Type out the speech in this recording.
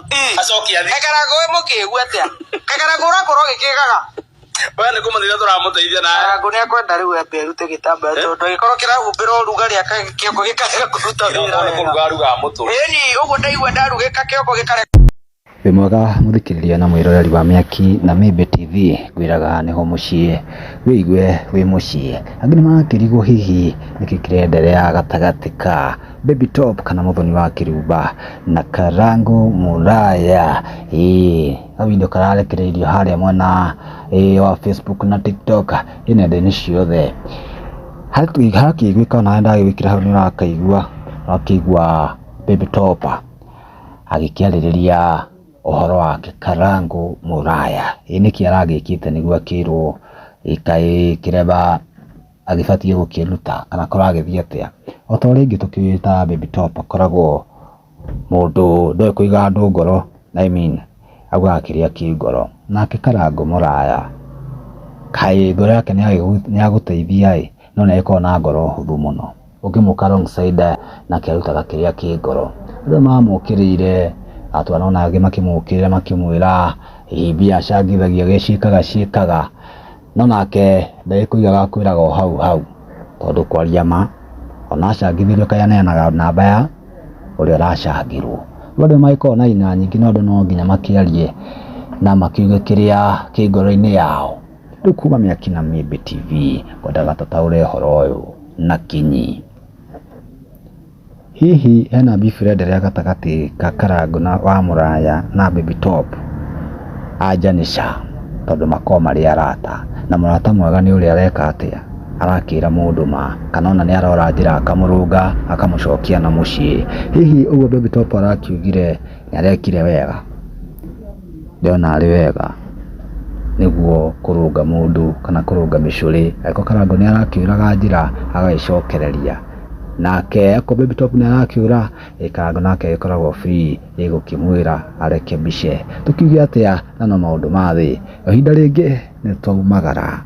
Thabu acoke athiĩ. Kakarangũ wĩ mũkĩgu atĩa? Kakarangũ ũrakorwo ũgĩkĩgaga. We nĩ kũmũteithia tũramũteithia na Karangu nĩ akwenda rĩu ambe arute gĩtambaya tondũ angĩkorwo kĩrahumbĩra ũrugarĩ kĩongo gĩkarega kũruta wĩra nĩ wega. kũruga arugaga mũtũ. Ĩni ũguo ndaigua ndarugĩka kĩongo gĩkarega. Wĩ mwega mũthikĩrĩria na mwĩroreri wa Mĩaki na Mĩmbi TV, ngwĩraga nĩho mũciĩ, wĩigue wĩ mũciĩ. Angĩ nĩ marakĩrigwo hihi nĩkĩ kĩrenderea gatagatĩ ka Baby Top kana Mũthoni wa Kĩrumba na Karangũ Mũraya. Ĩĩ kavidio kararekereirio harĩa mwena ĩĩ wa Facebook na TikTok, ĩ nenda-inĩ ciothe. Harakĩiguĩka onawe ndagĩgwĩkĩra hau nĩ ũrakaigua, ũrakĩigua Baby Top agĩkĩarĩrĩria ũhoro wake Karangũ Mũraya. Ĩ nĩkĩ aragĩkĩte nĩguo akĩrwo kaĩ kĩremba agĩbatiĩ gũkĩruta kana kũragĩthiĩ atĩa? O ta ũrĩa ingĩ tũkĩũĩ ta Baby Top akoragwo mũndũ ndoĩ kũiga andũ ngoro, I mean augaga kĩrĩa kĩ ngoro. Nake Karangũ Mũraya kaĩ ngoro yake nĩ yagũteithia ĩ, no nĩ agĩkoragwo na ngoro hũthũ mũno. Ũngĩmũka alongside nake arutaga kĩrĩa kĩ ngoro. Andũ nĩ mamũkĩrĩire, twanona angĩ makĩmũkĩrĩra makĩmwĩra hihi mbia acangithagia ũrĩa ciĩkaga ciĩkaga, no nake ndagĩkũigaga akwĩraga o hau hau, tondũ kwaria ma ona acangithĩrio kaĩ aneanaga namba ya ũrĩa ũracangĩrwo. Rĩu andũ nĩ magĩkoragwo na ina nyingĩ no andũ no nginya makĩarie na makiuge kĩrĩa kĩ ngoro-inĩ yao. Rĩu kuma Mĩaki na Mĩmbi TV ngwendaga tũtaũre ũhoro ũyũ na kinyi. Hihi hena beef ĩrenderea gatagatĩ ka Karangũ na wa Mũraya na Baby Top? Anja nĩ ca, tondũ makoragwo marĩ arata. Na mũrata mwega nĩ ũrĩa areka atĩa? Arakĩra mũndũ ma, kana ona nĩ arora njĩra akamũrũnga akamũcokia na mũciĩ. Hihi ũguo Baby Top arakiugire nĩ arekire wega? Ndĩrona arĩ wega nĩguo kũrũnga mũndũ kana kũrũnga mĩcũrĩ, angĩkorwo Karangũ nĩ arakĩũraga njĩra agagĩcokereria, nake akorwo Baby Top nĩ arakĩũra, Karangũ nake agĩkoragwo free gũkĩmwĩra arekebishe. Tũkiuge atĩa na no maũndũ ma thĩ, ihinda rĩngĩ nĩ twaumagara.